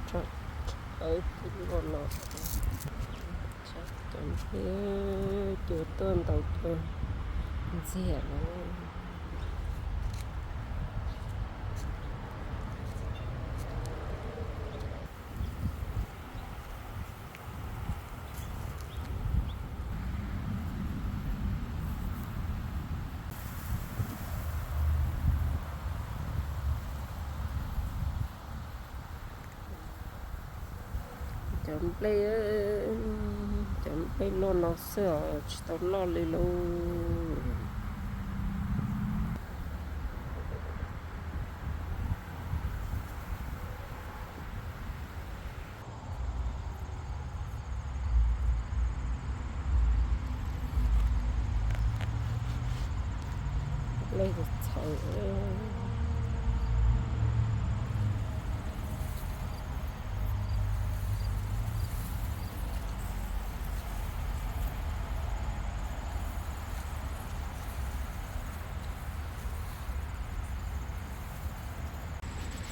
Tso, aw, peb luaj no, cov nplej cua tuaj ntaus cua ntxiag no. Cov nplej, cov nplej loj no xwb os, tsis tau loj li lauj. Nplej txhawv.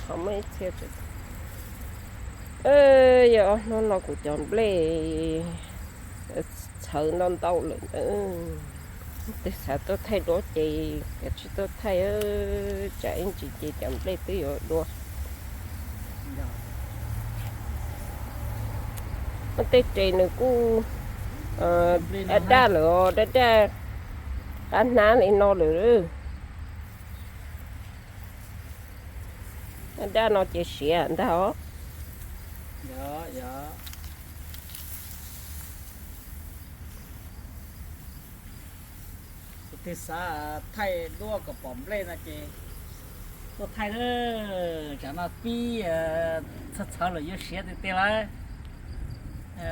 Qhov muaj ib txhia, yog hnub no kuv cov nplej txhawv ntau ntau lawm ntawd. Tej xav tuaj thaij duab ces kav tsij tuaj thaij, tsam ib ntsis ces cov nplej twb yuav dua. Muab tej res nws kuj daj daj lawm os, daj daj qab hnab li no lawm. Daj daj no ces siav ntag os. Tus twg xav thaij duab kom pom nplej no ces tuaj thaij na. Tsam no pib txhawv txhawv lawm yuav siav tiag tiag lawm.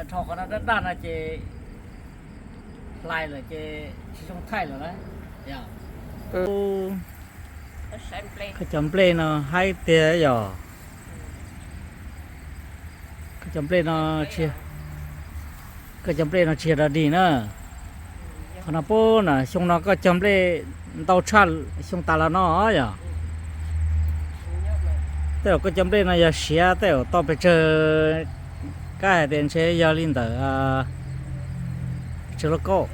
Dhau qhov no daj daj no ces hlais lawm ces tsis zoo thaij lawm lauj. Koj cov nplej no haib tiag yog. Koj cov nplej no tsis, koj cov nplej no tsis yog dog dig na. Qhov no pub na xyoo no koj cog nplej ntau tshaj xyoo tas los no yog. Tej zaum koj cov nplej no yog siav tej zaum tau pes tsawg, kab hais tias ntshe yog li ntawm pes tsawg lauj kaub.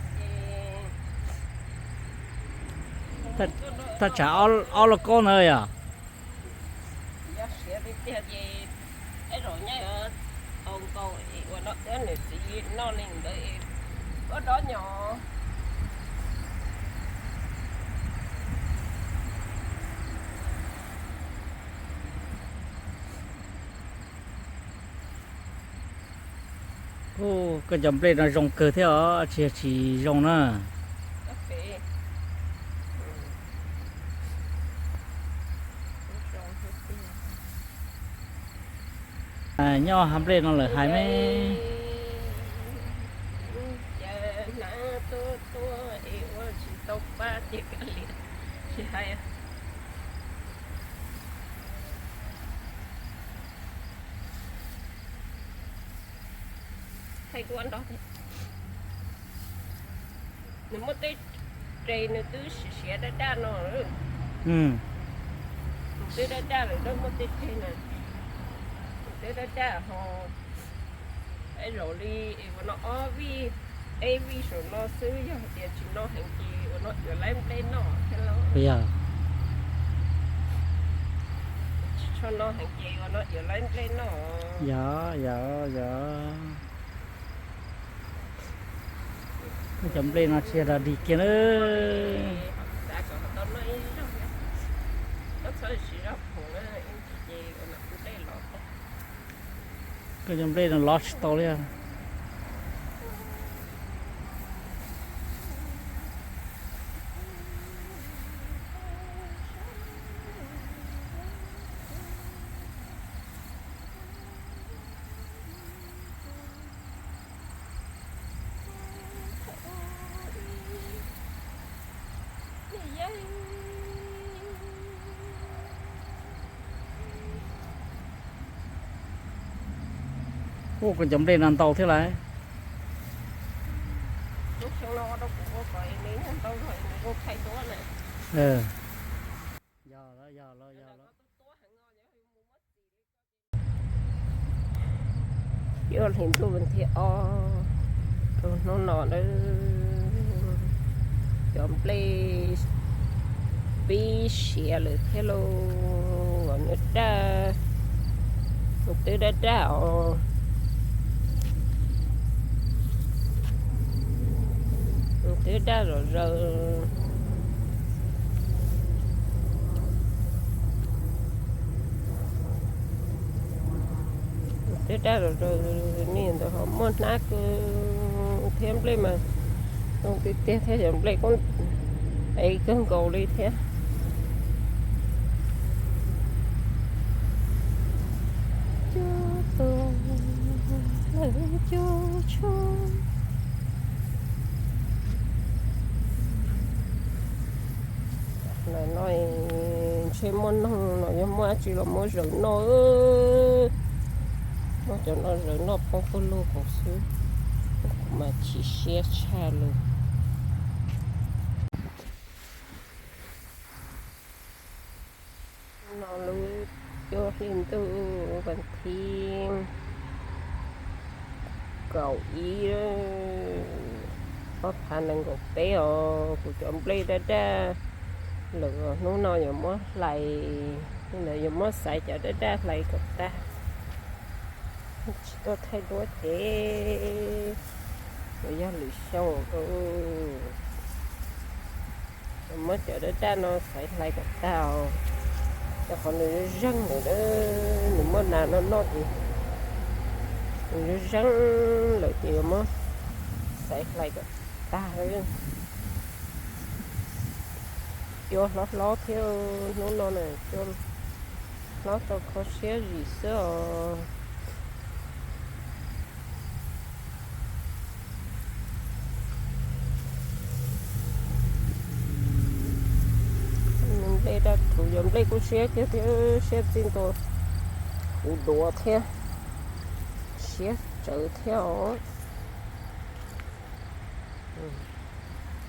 Thaj tsam ob lauj kaub ntawd yog. Yog siav tiag tiag ces ib zaug nyob tau nkaus es ua no thiab nws txiv noj li ntawd es ua dob nyom. Koj cov nplej no zoo kawg thiab os, tsis yog tsis zoo na. Nyob hav nplej no lawm hais me. Cas hnav tuab tuab es ua tsis tau pab ces kav liam, tsis hais. Thaij duab nrog thiab. Nws muaj tej res nws twb siav siav daj daj no. Nws twb daj daj lawm, muaj tej res na, nws twb daj daj ho. Ib zaug li es ua no ob vij, ib vij saum no xwb, yog hais tias tsis no heev ces ua no yuav laib nplej noj thiab lauj. Tsis tshua no heev ces ua no yuav laib nplej noj. Yog, yog, yog. Koj cov nplej no tsis yog dog dig kiag na. Koj cov nplej no lov tsis tau li. Ua koj cov nplej no ntau thiab lauj. Yog los, yog los, yog los. Cuaj hlis ntuj vas thib ob rau hnub no na, cov nplej pib siav lawm thiab lauj. Nws daj, nws twb daj daj os, nws twb daj zom zaws. Twb daj zom zaws, nej ntawd ho muaj hnab kawg thiab, nplej mas zoo tiag tiag thiab, cov nplej kuj ev kawg nkaus li thiab. Cov tus, cov tshuaj. Ntawm no ntshe muaj noog los yog muaj dab tsi los muab zawm noj. Muab cov no zawm noj poob pawg lug hauv xwb, kuv mas chim siab tshaj li. No lub cuaj hli ntuj vas thib kaum ib, ob phav nees nkaum peb os, kuv cov nplej daj daj lawm, hnub no yuav muab hlais, hnub no yuav muab xaiv cov daj daj hlais kom tag, tsis tuaj thaij duab ces yuav yog lwm xyoo. Muab cov daj daj no xaiv hlais kom tag os, rau qhov nws zeeg lawm, nws muaj nas no noj ces nws zeeg lawm ces yuav muab xaiv hlais kom tag. Cua hlob hlob thiab, hnub no na cua hlob tau kho siab zim xwb os. Nplej daj rhuv, cov nplej kuj siab kiag thiab, siab txij ntua, kuv duav thiab, siab tsawv thiab os.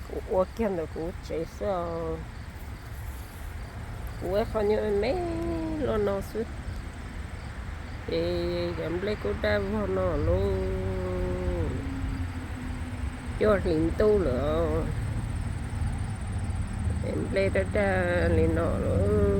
Kuv ua kiag ntawm kuv tsev xwb os. Kuv ua qhov nyuag me me loj no xwb, ces cov nplej kuj daj vog no lauj. Cuaj hlis ntuj lawm, nplej daj daj li no lauj.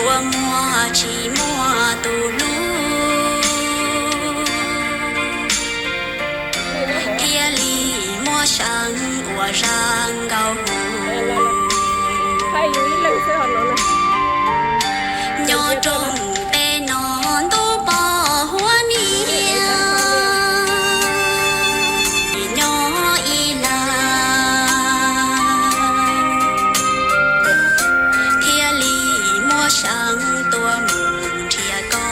Ua muag tsis muaj tus hlub, thiaj li muaj seev ua zaj nkauj hu. Nyob rooj teb no ntuj pom huab niam, nyob ib lawm thiaj li muaj seev tuaj mus nrhiav koj.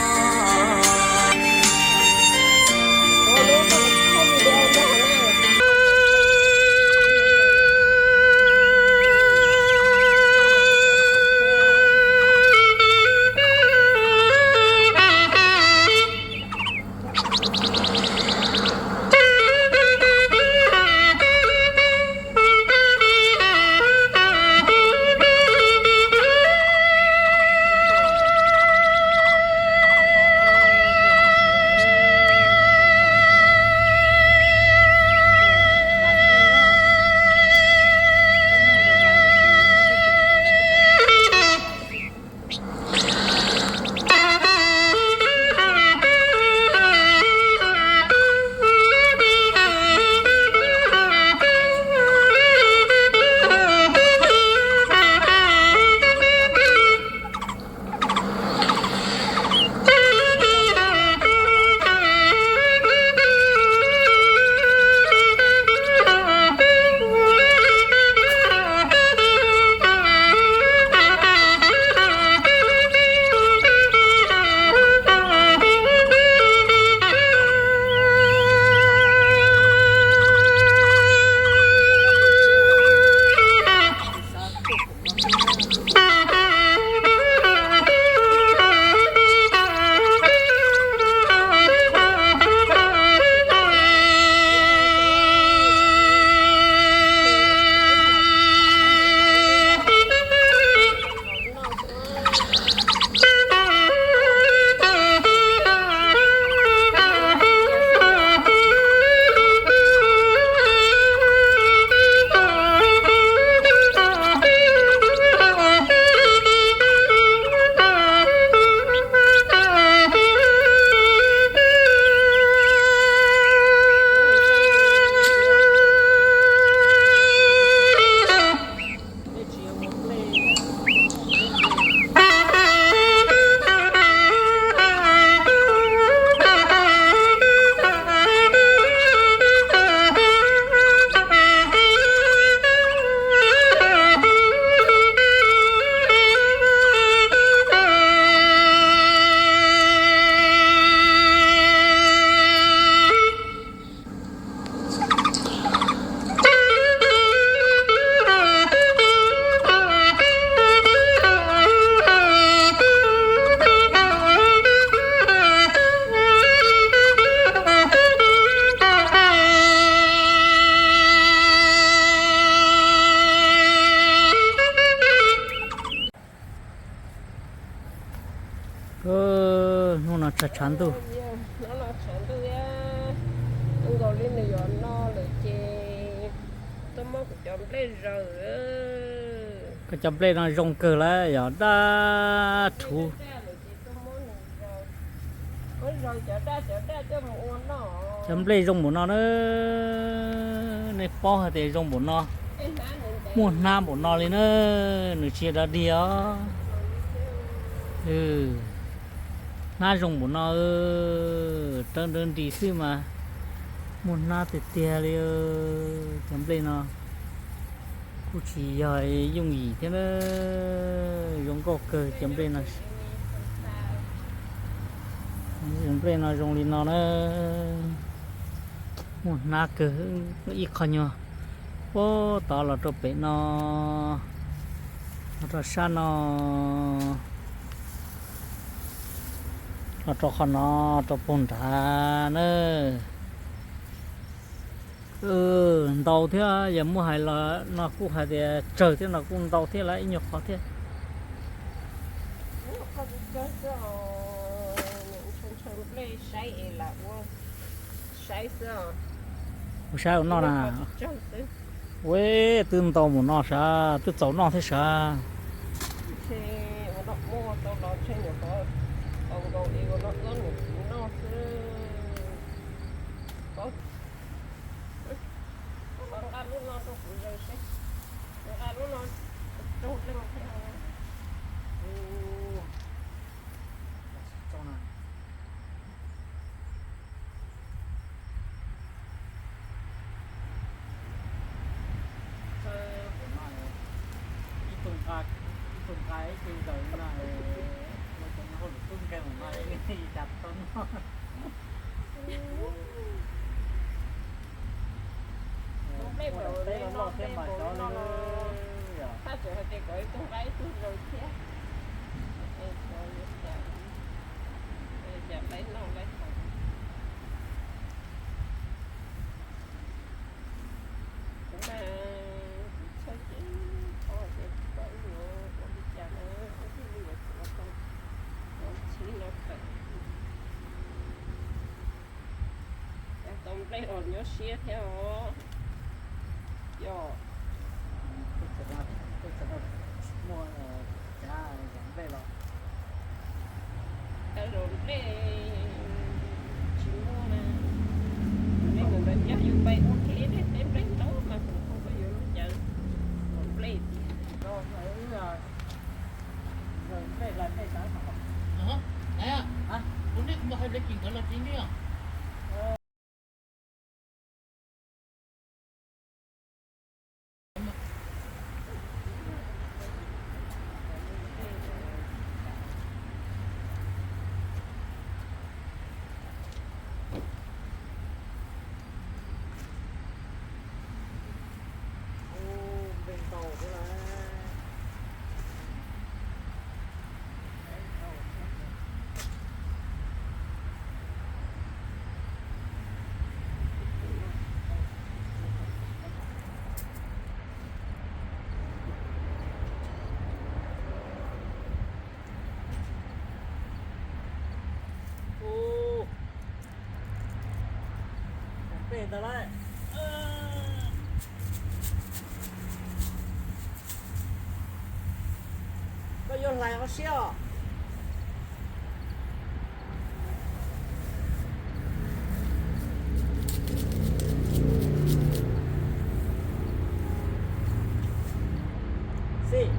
Hnub no tshav tshav ntuj, nkaus li nws yuav no lawm ces tuaj muab kuv cov nplej zaws. Koj cov nplej no zoo kawg lawm, yog daj rhuv. Cov nplej zoo npaum no na, nej paub hais tias zoo npaum no, muaj hnab npaum no li na, nws tsis yog dog dig os. Hnab zoo npaum no, rawv nrawv nris xwb mas muaj hnab tiag tiag li. Cov nplej no kuj tsis yog yooj yim thiab na, zoo nkauj kawg cov nplej no. Cov nplej no zoo li no na, muaj hnab kawg, ib qho nyuag puag tod los rau pem no, los rau sab no, los rau qhov no, rau puag nrad na. Ntau thiab, yog muab hais los no kuj hais tias tsawg thiab no kuj ntau thiab lawm ib nyuag qhov thiab. Ua saib ua noj na. Ua, twb ntau mus no sav, twb txaus noj thiab sav. Tau los ntshe nyuam qhuav tau nkaus li ua no ib niam txiv noj xwb. Koj los nqa lub no rau kuv zaws seb, nqa lub no raug leej thiab. Ib tug nqa, ib tug nqa ib tug zaws no, ua cov hauj lwm tub nkeeg mus no cas tau noj. Nplej npaum li no, nplej npaum li no los, tab sis hais tias kom ib tug nqa ib tug zaws thiab. Cas laib noj laib haus. Kuv mas kuv txhawj ces qhov tias koj wb yuav ua li cas na, wb thiaj li yuav tsum ua tau cov tsheb no kawm. Tau nplej los nyuaj siab thiab os. Yog muaj cov nplej los, cov zaum nplej tsis muaj na. Nej mus ntawd yog yus pais ua ke tej teb nplej ntau mas kuv kuj yuav lub cawv zaum nplej tiag. Kuv nej kuv mus hais li kis ntawd los tsis ntij os. Pem ntawd lawm. Koj yuav hlais qhov siab os. Xij.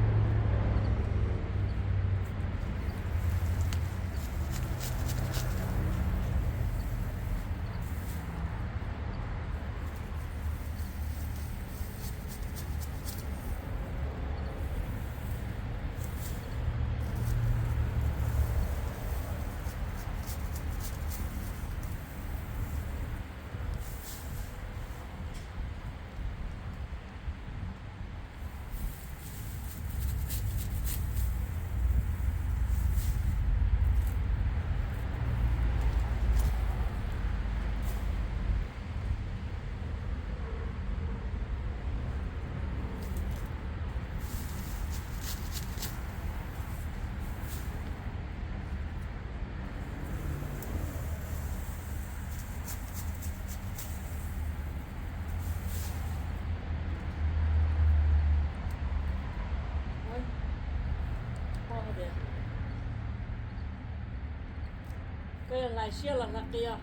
Koj hlais siab los hlais qia?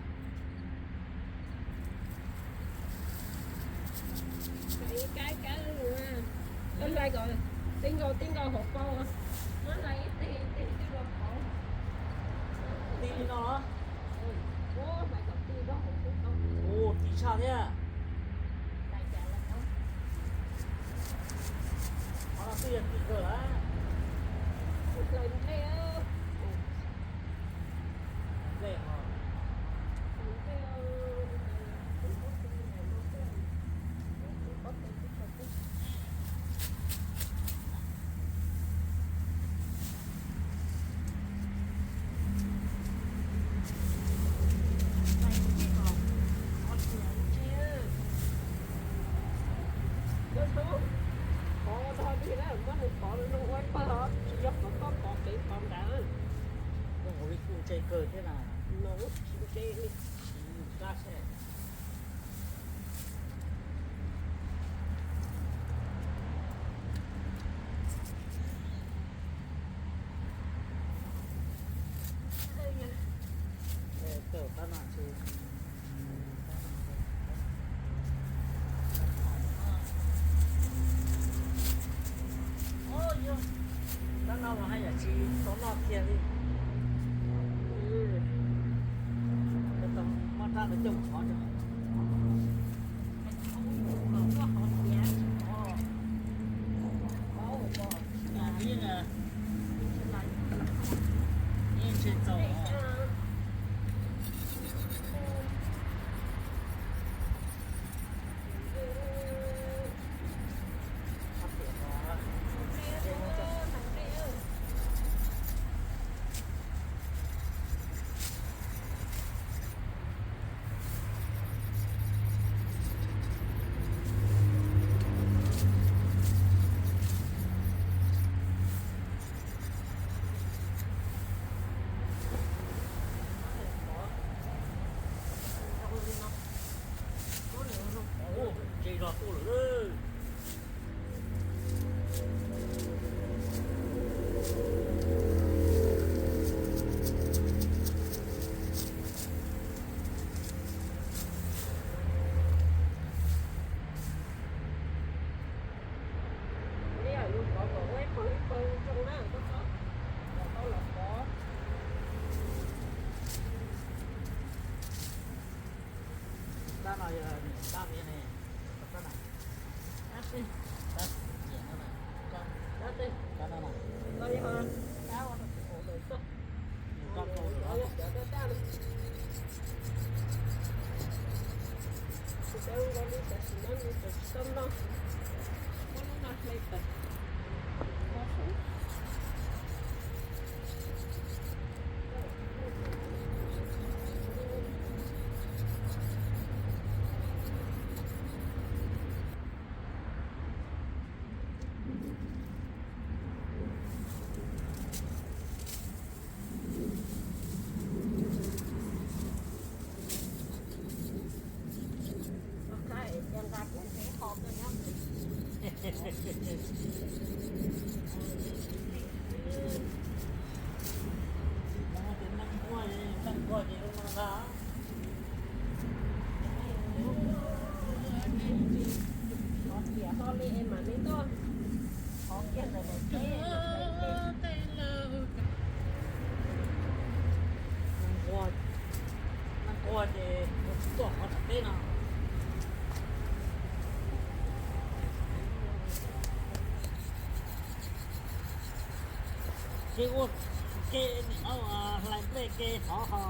Hlais kab kab, koj hlais kom tib nkaus tib nkaus hauv paus, muab hlais ib teg ib teg coj los pauv. Ti li no los? Ua hlais kom ti rau hauv xwb tau. Ua ti tshaj thiab. Hlais cas los tau. Qhov no twb yog ti kawg lawm. Hlais nplej. Pov tag li na, muab nws pov zoo ua ib pawg os, tsis yog pov toj pov kev pov nrad. Zoo nkaus li kuj ntse kawg thiab na. Tsis ntse li, tsis kab seb. Tsis zog tuaj lawm. Dab no yog niam dab tiag ne. Dab no. Dab tiag. Dab tiag. Dab no na. Dab no na. Dab no na. Nquag, nquag ces tuaj qhov tom teb no. Ces ua ke nim no hlais nplej ke qhov ho.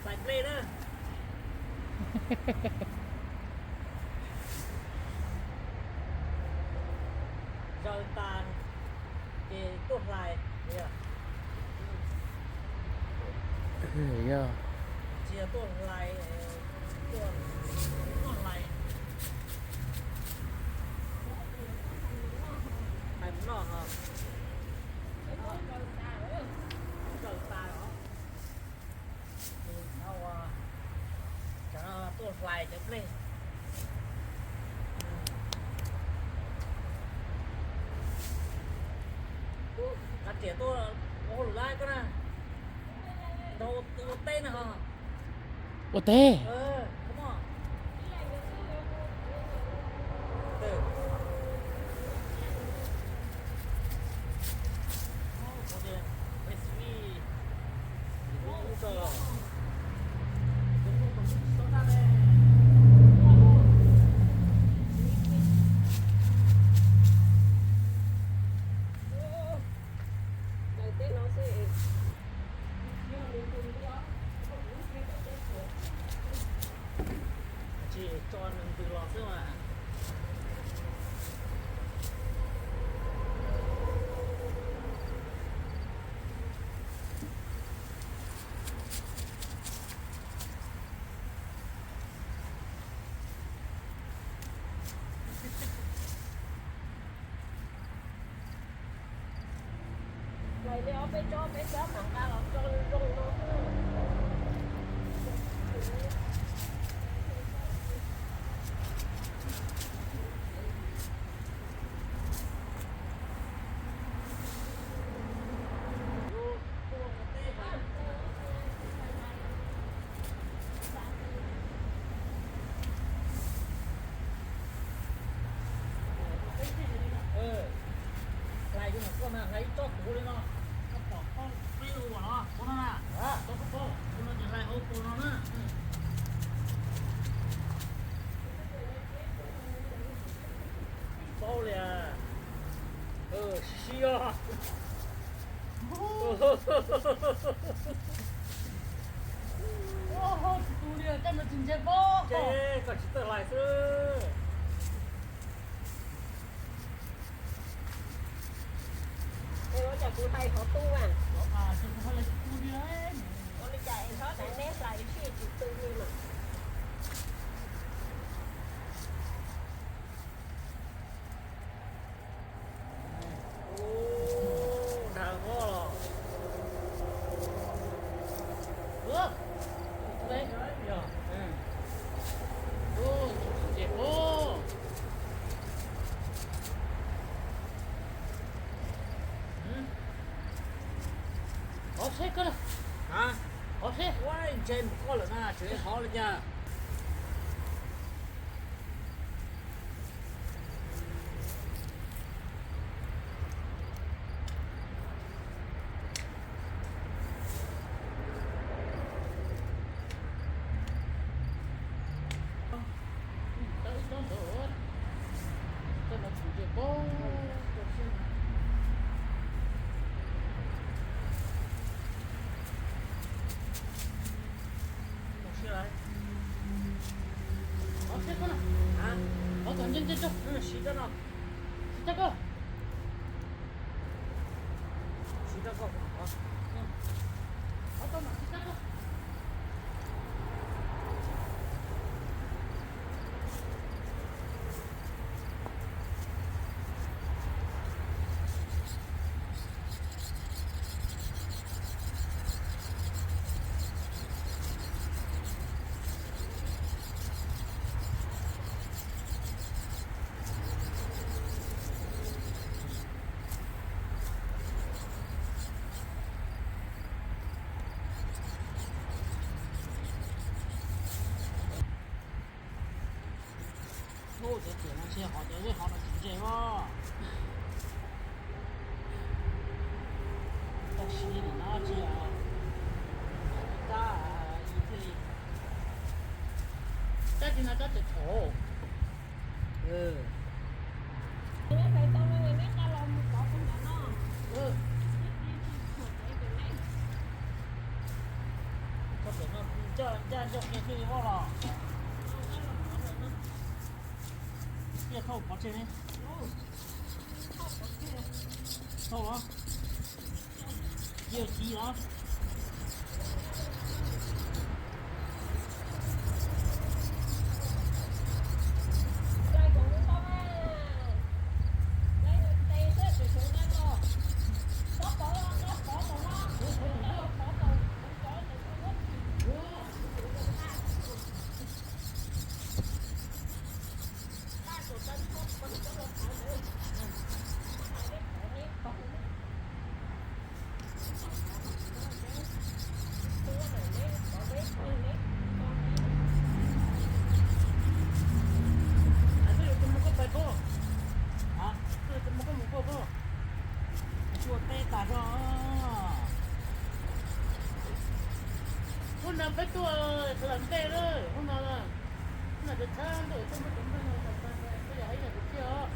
Hlais nplej na. Zaws tas ces tuaj hlais. Tsis yog tuaj hlais, tuaj noj hlais. Hlais mus noj ho. Zaws tas os. Ces no ua, cov no tuaj hlais cov nplej. Qab riam tuaj ua hauj lwm lawm koj na. Nrog ua teb na ho. Ua teb. Hais li ob peb tsob peb tsob mam nqa los tso zoo no. Hlais rau ntawm koj na, hlais ib tsob kuv li no. Koj pom koj peb ua los kuv no na. Koj koj pom kuv no ces hlais hauv paus no na. Paub li. Sib sib os. Tsis tu li, koj no tsis ntse pob. Ces koj tsis txawj hlais xwb. Ua cas kuv hlais qhov tu a? Ua li cas es txhob daim neb hlais sij tsis tu li mas. Dag mob los. Ces pob. Qhov seb koj, qhov seb. Ua ntse mus koj lawm na, tseem qhov li cas. Qhov seb koj na. Qhov tom ntej ntej tso. Siv rau no. Siv rau koj. Siv rau koj. Qhov tau mas siv rau koj. Ub, cov tiam no ntshe ho cov zeb ho no tsis ntse os. Tau siv nim no tsis, tab, ib txij li, tab tsis no tab tsis thaum. Txog pem no ncaj ncaj nco qia thiaj li voj los. Tiaj thauj pov tseg ne. Thauj los. Yog ci los. Koj yuav tus mus koj pais pob. Koj yuav tus mus koj mus pob pob. Tsuas teb tas zog. Hnub no peb tuaj hlawv ntej lawm, hnub no, hnub no tshab ntuj tuaj muab tus nplej no, peb yog ib yam tus thiaj os.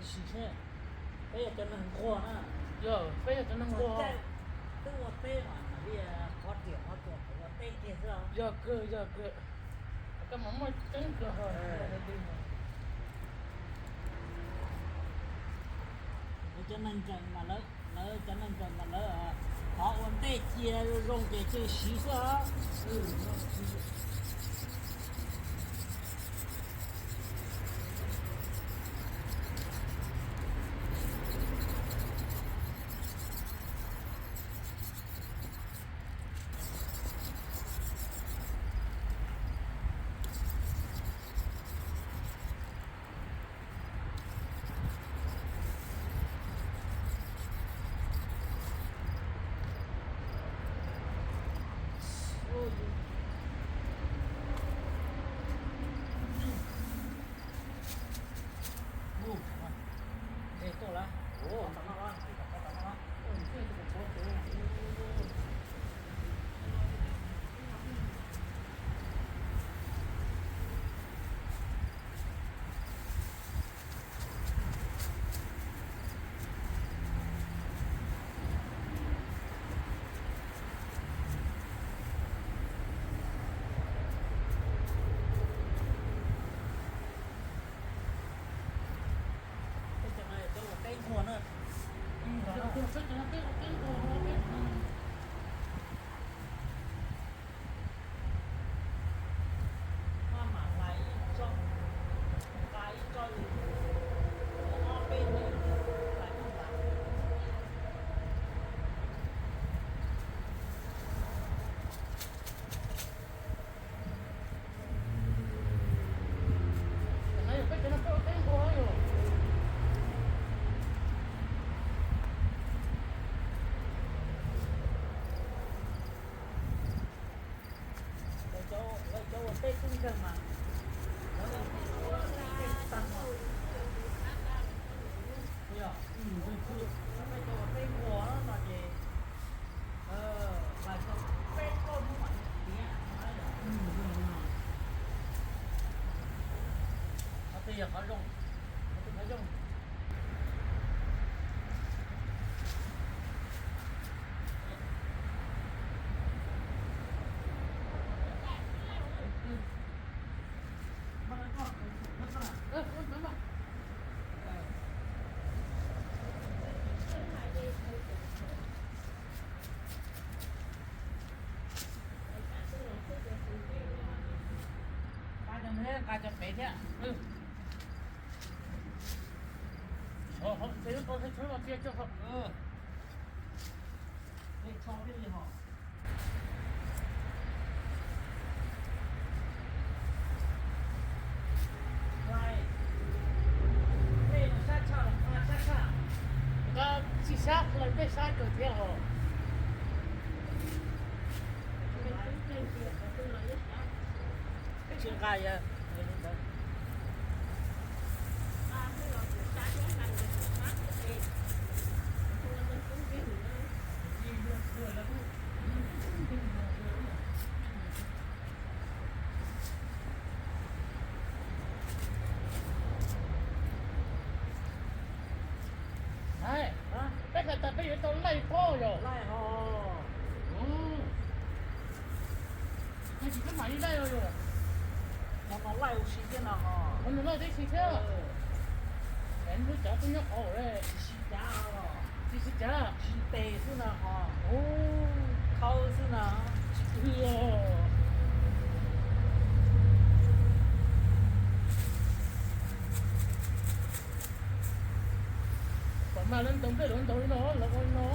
Sim seb, peb yog cov neeg nquag na. Yog, peb yog cov neeg nquag. Twb ua teb mas li qhov riam qhov tsuas ua teb kiag xwb. Yog kawg, yog kawg. Koj mas muaj tseeb kawg. Cov neeg nquag mas lawv, lawv cov neeg nquag mas lawv qhov ua ntej cia zoo ces cia siv xwb. Lawv cov ua teb twb nkeeg mas, lawv ua teb tag mas, yog, lawv cov ua teb nquag no ces lawv cov peb plaub hnub mas tiav. Qhov twg yog qhov zoo, qhov twg qhov zoo. Nqa cov pem thiab. Nqa tsis sab hlawv tej sab kawg thiab os. Tsis nqa yog li ntawd. Peb hais tas peb yuav tau laij pob yog. Tsis peb mam li laij yog. Qhov no laij ua si thiab no ho. Qhov no laij tib si thiab. Es lub cav twb nyob qhov tsis si cav, tsis si cav, tsis ntes xwb no ho. Khawb xwb no. Pom mas lawv ntaus nplej lawv ntaus li no, lawv ua li no.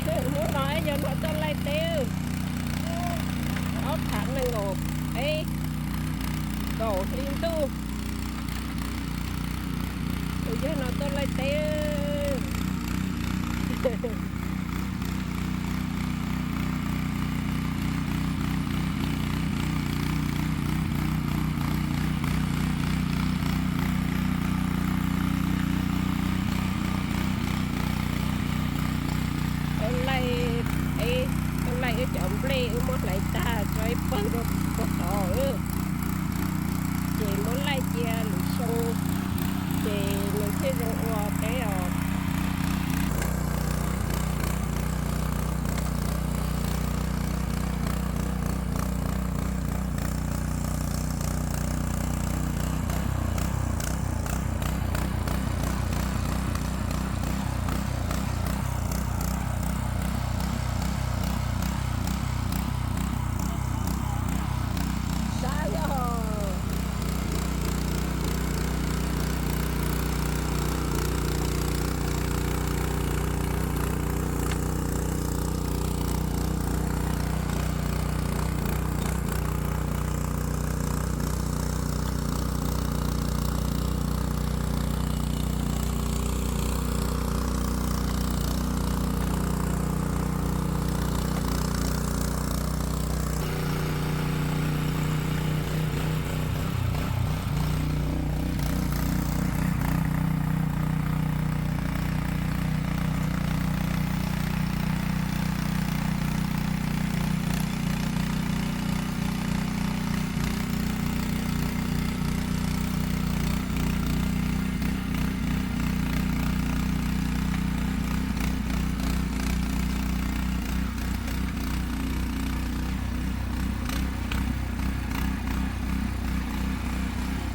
Hnub no yog no tuaj laij teb, ob phav nees nkaum peb, kaum hli ntuj. Tus yog no tuaj laij teb. Tuaj laij, tuaj laij wb cov nplej wb muab hlais tag tso ib pawg rau puag tod, ces muab laij cia lwm xyoo, ces nws thiaj zoo ua teb os. Sab yog.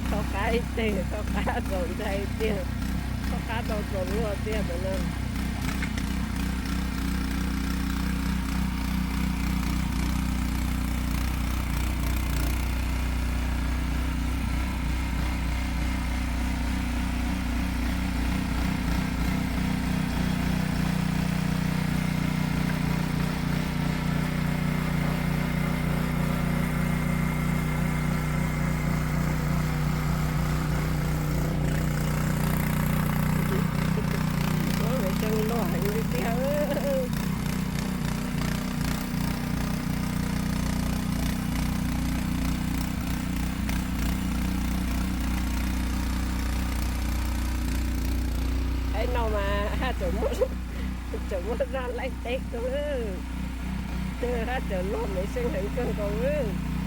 Txhob qab ib teg, txhob qab txaus ntshai tiag, txhob qab tau txaus luag tiag tus no. Ua coob luaj heev li tiag. Ib no mas haj tseem muaj, Tseem muaj zog laij teb kawg, tawg hab tseem luag mev xeeb heev kawg nkaus lawm.